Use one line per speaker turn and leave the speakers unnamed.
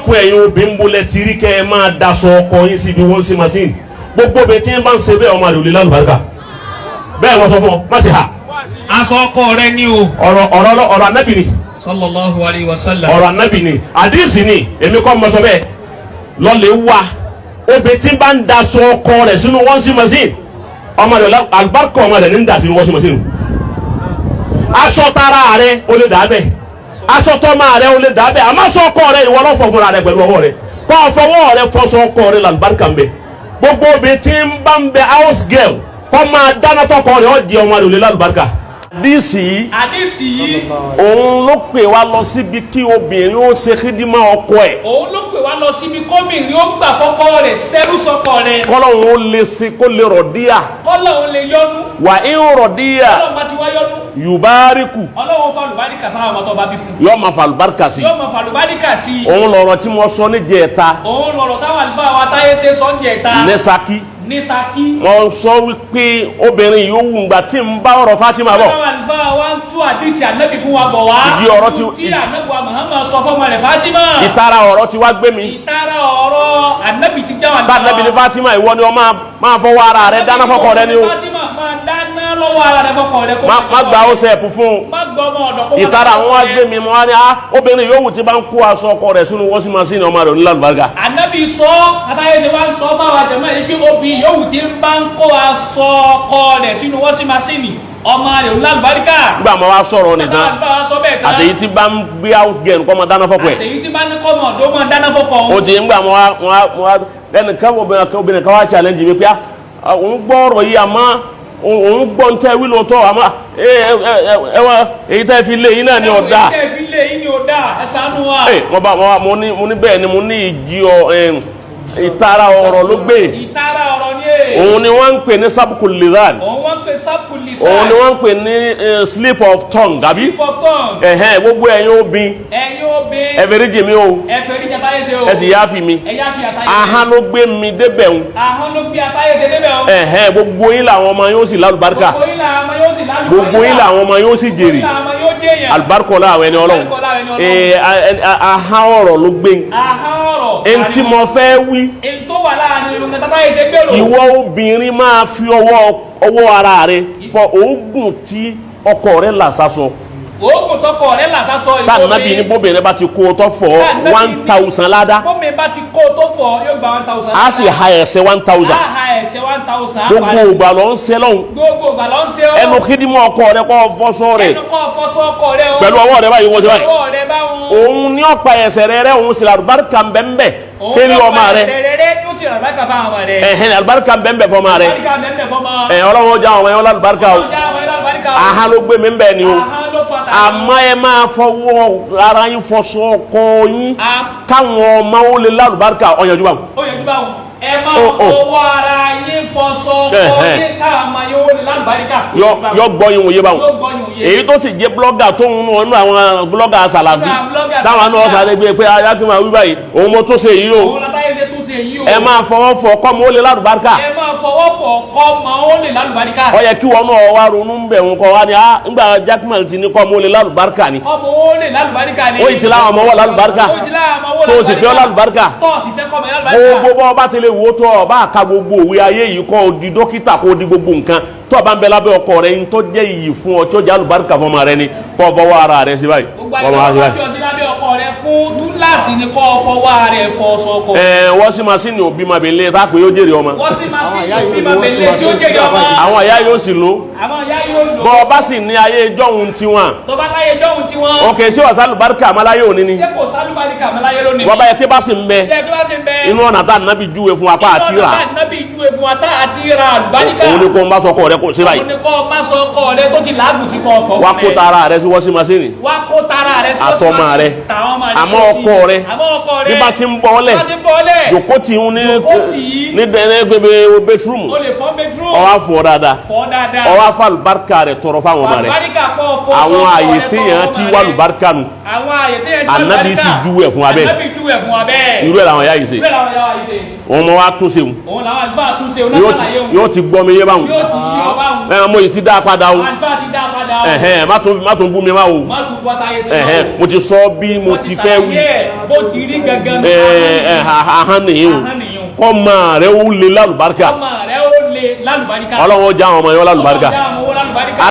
Dákun, ẹ̀yin obìnrin, bolẹ̀ tìrí kẹ́ ẹ máa daṣọ ọkọ yín síbi washing machine. Gbogbo obìnrin tí ń bá ń ṣe bẹ́ẹ̀, ọmọ rẹ̀ ò lè lálùbáríkà. Bẹ́ẹ̀ wọ́n sọ fún ọ, má ṣe hà.
Aṣọ ọkọ rẹ ni o.
Ọ̀rọ̀ anábì ni.
Sallallahu alayhi wa sallam.
Ọ̀rọ̀ anábì ni, àdìsí ni, èmi kọ́ mọ sọ bẹ́ẹ̀. Lọ́lẹ̀ wá obìnrin tí bá ń daṣọ ọkọ rẹ̀ sínú washing machine, ọmọ rẹ̀, àlùbáríkà ọmọ rẹ̀ ní ń dà sínú washing machine. Aṣọ tara rẹ̀ ó lè dà bẹ́ẹ̀, aṣọ tọ́mọ rẹ̀ ó lè dà bẹ́ẹ̀, àmọ́ aṣọ ọkọ rẹ̀, ìwọ ló fọ̀ fúnra rẹ̀ pẹ̀lú ọwọ́ rẹ̀. Kọ́ ọ fọwọ́ rẹ̀ fọṣọ ọkọ rẹ̀, làlùbáríkà ń bẹ. Gbogbo obìnrin tí ń bá ń bẹ house girl kọ́ máa dáná tọkọ rẹ̀ ó di, ọmọ rẹ̀ ò lè lálùbáríkà. Àdìsí yìí,
Àdìsí yìí,
òun ló pè wá lọ síbi kí obìnrin ó ṣe kídímà ọkọ ẹ̀.
Òun ló pè wá lọ síbi kóbìnrin ó gbà fọ́kọ rẹ̀, sẹ́rú sọ́kọ rẹ̀.
Kọ́lọ́hún ó lè ṣe kó lè rọ̀ díà.
Kọ́lọ́hún lè yọ́nú.
Wà ń rọ̀ díà.
Kọ́lọ́hún bá ti wá yọ́nú.
Yubariku.
Ọlọ́run falùbáríkà sáwọn ọmọ tó bá bí fún.
Yóò máa fa àlùbáríkà sí.
Yóò máa falùbáríkà sí i.
Òun lọ̀rọ̀ tí mo sọ ní jẹ̀ẹ́ta.
Òun lọ̀rọ̀ táwọn àlùfáà wa táyé ṣe sọ́njẹ̀ ta.
Ní Ṣakí.
Ní Ṣakí.
Wọ́n sọ wípé obìnrin yóò wù ngbà tí ń bá ọ̀rọ̀ Fatima bọ̀.
Táwọn àlùfáà wa ń tú àdìsí ànábì fún wa bọ̀ wá.
Ìdí ọ̀rọ̀ tí-
tí ànábì wa Muhammad sọ fọ́mọ rẹ̀ Fatima.
Ìtara ọ̀rọ̀ tí wá gbé mi.
Ìtara ọ̀rọ̀ ànábì ti já wà.
Bá ànábì ní Fatima, ìwọ ni ọ máa fọwọ́ ara rẹ dáná fọ́kọ rẹ ni o.
Fatima, máa dáná lọ́wọ́ ara rẹ fọ́kọ rẹ kó
má gba ó sẹ́ẹ̀pù fún un.
Má gbọ́ ọmọ ọ̀dọ̀ kó má
Ìtara àwọn wá
fọ́kọ rẹ.
gbé mi, mo wá ní ah, obìnrin yòówù tí bá ń kó aṣọ ọkọ rẹ̀ sínú washing machine, ọmọ rẹ̀ onílàlùbáríkà.
Ànábì sọ, àtàyè ṣe wá ń sọ fáwọn àjẹmọ́ yìí pé obì yòówù tí ń bá ń kó aṣọ ọkọ rẹ̀ sínú washing machine, ọmọ rẹ̀ ń lálùbáríkà.
Nígbà máa wá sọ̀rọ̀ nìkan.
Àlùfáà wa sọ bẹ́ẹ̀ tán.
Àtẹ̀yí tí bá ń gbé house girl kọ́ máa dáná fọ́kọ ẹ̀.
Àtẹ̀yí tí bá ní kọ́ ọmọ ọ̀dọ́ máa dáná fọ́kọ
Ó
òun.
ti ń gbà mọ́ wá lẹ́nìkan, obìnrin kan wá challenge mi pé ah, òun gbọ́ ọ̀rọ̀ yìí, àmọ́ òun gbọ́ ń tẹ́ wí lóòótọ́, àmọ́ ẹ ẹ ẹ ẹ wá, èyí tẹ́ fi lé yín náà ni ọ̀dà.
Èyí tẹ́ fi lé yín ni ọ̀dà, ẹ ṣàánú wa.
Ẹ mo bá mo ní bẹ́ẹ̀ ni, mo ní ìjì ọ ẹ, ìtara ọ̀rọ̀ ló gbé.
Ìtara ọ̀rọ̀ ni è.
Òun ni wọ́n ń pè ní sabqu lisan.
Òun wọ́n ń pè sabqu lisan.
Òun ni wọ́n ń pè ní slip of tongue, àbí?
Slip of tongue.
Ẹ̀hẹ́n, gbogbo ẹ̀yin obìn,
Ẹ̀yin obìn.
ẹ fẹ́rí jì mí o.
Ẹ fẹ́rí jì àtàyè ṣe o.
Ẹ sì yááfì mi.
Ẹ yááfì àtàyè ṣe.
Ahọ́n ló gbé mi débẹ̀ ń.
Ahọ́n ló gbé àtàyè ṣe débẹ̀ o.
Ẹ̀hẹ́n, gbogbo yín làwọn ọmọ yóò sì lálùbáríkà.
Gbogbo yín làwọn ọmọ yóò sì lálùbáríkà.
Gbogbo yín làwọn ọmọ yóò sì jèrè.
Gbogbo yín làwọn ọmọ yóò jèrè.
Àlùbáríkà ọlá àwọn ẹni Ọlọ́run.
Àlùbáríkà ọlá àwọn ẹni Ọlọ́run.
Ee, ahọ́n ọ̀rọ̀ ló gbé.
Ahọ́n ọ̀rọ̀.
Ẹni tí mo fẹ́ wí,
Èyí tó wà láàrin irun kẹta táyé ṣe gbèrò.
Ìwọ obìnrin, máa fi ọwọ́ ara rẹ fọ oògùn tí ọkọ rẹ là sásọ.
Oògùn tọkọ rẹ là sásọ, ìwọ
Tá nàbí ní bóbìnrin bá ti kó o tó fọ, 1,000 ládá.
Bómi bá ti kó o tó fọ, yóò gba 1,000.
A sì ha ẹsẹ̀ 1,000.
Á ha ẹ̀ṣẹ̀ 1,000.
Gbogbo ìgbà lọ ń ṣe lọ́hùn.
Gbogbo ìgbà ló ń ṣe ọ́.
Ẹnu kídìmọ̀ ọkọ rẹ kọ́ fọ́sọ́ rẹ.
Ẹnu kọ́ fọṣọ ọkọ rẹ o.
Pẹ̀lú ọwọ́ rẹ báyìí, wọ́n ti báyìí.
Ọwọ́ rẹ báwọn.
Òun ní ọ̀pá ẹsẹ̀ rẹ rẹ, òun sì làlùbáríkà ńbẹ́ńbẹ́ fẹ́rí ọmọ rẹ.
Òun ló pa ẹsẹ̀ rẹ, yóò sì ràbákà fáwọn ọmọ rẹ.
Ẹ̀hẹ́n, àlùbáríkà ńbẹ́ńbẹ́ fọmọ rẹ.
Àlùbáríkà ńbẹ́ńbẹ́ fọmọ.
Ẹ̀, Ọlọ́run ọjà àwọn ọmọ yẹn lálùbáríkà o.
Ọjà àwọn yẹn lálùbáríkà o.
Ahọ́n ló gbé mi ń bẹ̀ ni o.
Ahọ́n ló fa tàbí.
Àmọ́ ẹ máa fọwọ́ ara yín fọṣọ ọkọ yín káwọn ọmọ ó lè lálùbáríkà, ọ̀yànjú báwọn.
Ó yẹ kí báwọn. Ẹ máa
Ó, ó.
fọwọ́ ara yín fọṣọ ọkọ yín káwọn ọmọ yín ó lè lálùbáríkà.
Yọ gbọ́ yín wòye báwọn.
Yóò gbọ́ yín òye.
Èyí tó sì jẹ́ blogger tó ń nú àwọn blogger sàlàfí
Àwọn blogger
táwọn náà
Sàlàfí.
sáré gbé pé ayákùnrin wí báyìí, òun mo tó ṣe yìí o.
Òun látàyè ṣe tún ṣe yìí o.
Ẹ máa fọwọ́ fọ kọ́ mo ó lè lálùbáríkà.
Ẹ máa fọwọ́ fọ kọ́ mọ ó lè lálùbáríkà.
Ó yẹ kí wọn náà wá ronú ń bẹ̀ wọn kọ́ wá ní ah, ńgbà Jackman ti ní kọ́ mo ó lè lálùbáríkà ni.
Kọ́ mọ ó lè lálùbáríkà ni.
Ó yìí ti láwọn ọmọ wọ lálùbáríkà.
Ó ti láwọn ọmọ wọ.
Tó o sì fẹ́ lálùbáríkà.
Tó o sì fẹ́ kọ́ mọ lálùbáríkà.
Gbogbo bọ́ ọba ti lè wò ó tó, ọba àka gbogbo òwe ayé yìí, kọ́ ọ di dókítà, kó o di gbogbo nǹkan tó o bá ń bẹ lábẹ́ ọkọ rẹ, ń tó jẹ́ iyì fún ọ tí ó jẹ́ àlùbáríkà fún ọmọ rẹ ni kó o fọwọ́ ara rẹ sí báyìí.
Gbogbo
Kó o máa
àti
sí báyìí.
ọjọ́ sí lábẹ́ ọkọ rẹ fún túláàsì ni kọ́ ọ fọwọ́ ara ẹ fọ ọsọ ọkọ.
Ẹ wọ́n sì máa sí ní òbí máa bẹ lé tá a pé yóò jèrè ọmọ.
Wọ́n sì máa sí
Àwọn ìyá yóò
ìbí
lò
máa
wọ́n sì
bẹ̀lẹ̀ tí ó
máa
jèrè ọmọ.
Àwọn ìyá yóò sì lò.
Àwọn ìyá yóò lò.
Bọ́ ọba sì ní ayé ìjọ́hun tiwọn.
Tó bá láyé jọ́hun tiwọn.
Òkè sí ọ̀sán àlùbáríkà àmàláyé òní ni.
Ṣé kò sálùbáríkà àmàláyé lónìí?
Wọ́n bá yẹ kí bá sì ń bẹ
Ṣé kí bá sì ń bẹ.
inú ọ̀nà tá ànábì júwe fún apá àti
Inú
rà.
ọ̀nà tá ànábì júwe fún wa tá àti ra àlùbáríkà.
Òun ni kó ń bá sọkọ rẹ kó sí báyìí.
Òun ni kó má sọ ọkọ rẹ tó ti làágùn tí kò fọ.
Wá kó tara rẹ sí washing machine.
Wá kó tara rẹ sí.
Àtọmọ rẹ.
Tàwọn ọmọ rẹ.
Àmọ́ ọkọ rẹ.
Àmọ́ ọkọ rẹ.
Bí bá ti ń bọ́ lẹ̀.
Bí bá ti ń bọ́ lẹ̀.
Jòkó tì ń ní
Jòkó tì í.
ní dẹ́rẹ́ gbẹgbẹ bedroom.
O lè fọ́ bedroom.
Ọwọ́ àfọ̀ dáadáa.
Fọ́ dáadáa.
Ọwọ́ àfọ̀ àlùbáríkà rẹ tọrọ fáwọn ọmọ rẹ.
Àlùbáríkà kọ́ fọ́
Àwọn
sọ́kọ
àyè
rẹ
tí
fọ́
yẹn
ọmọ
ti
rẹ.
wá àlùbáríkà nù.
Àwọn àyè tí yẹn ti wá
Ànábì
àlùbáríkà.
sì júwe fún wa bẹ́ẹ̀.
Ànábì júwe fún wa bẹ́ẹ̀.
Irú ẹ̀ làwọn ìyá yìí ṣe.
Irú ẹ̀ làwọn ìyá wa yìí ṣe.
Òun mọ wá tún ṣe òun.
Òun làwọn àlùfáà tún ṣe, òun
Yóò
náà
ti
ṣàlàyé òun.
Yóò ti gbọ́ mi yé báwọn.
Yóò ti yí ọ báwọn.
Ẹ mo yìí ti dá a padà o.
Àlùfáà ti dá a padà. padà o.
Ẹ̀hẹ́n, má tún bú mi má o.
Má tún bọ́ táyé sí.
Ẹ̀hẹ́n, mo ti sọ bí mo ti fẹ́ wí.
Bó ti rí gangan.
Ẹ̀ ẹ̀, ahọ́n nìyí o.
Ahọ́n nìyí o.
Kọ́ máa rẹ̀ ó lé lálùbáríkà.
Ọmọ rẹ ó lè lálùbáríkà.
Ọlọ́run ó já àwọn ọmọ yẹn lálùbáríkà.
Ọlọ́run já àwọn owó lálùbáríkà.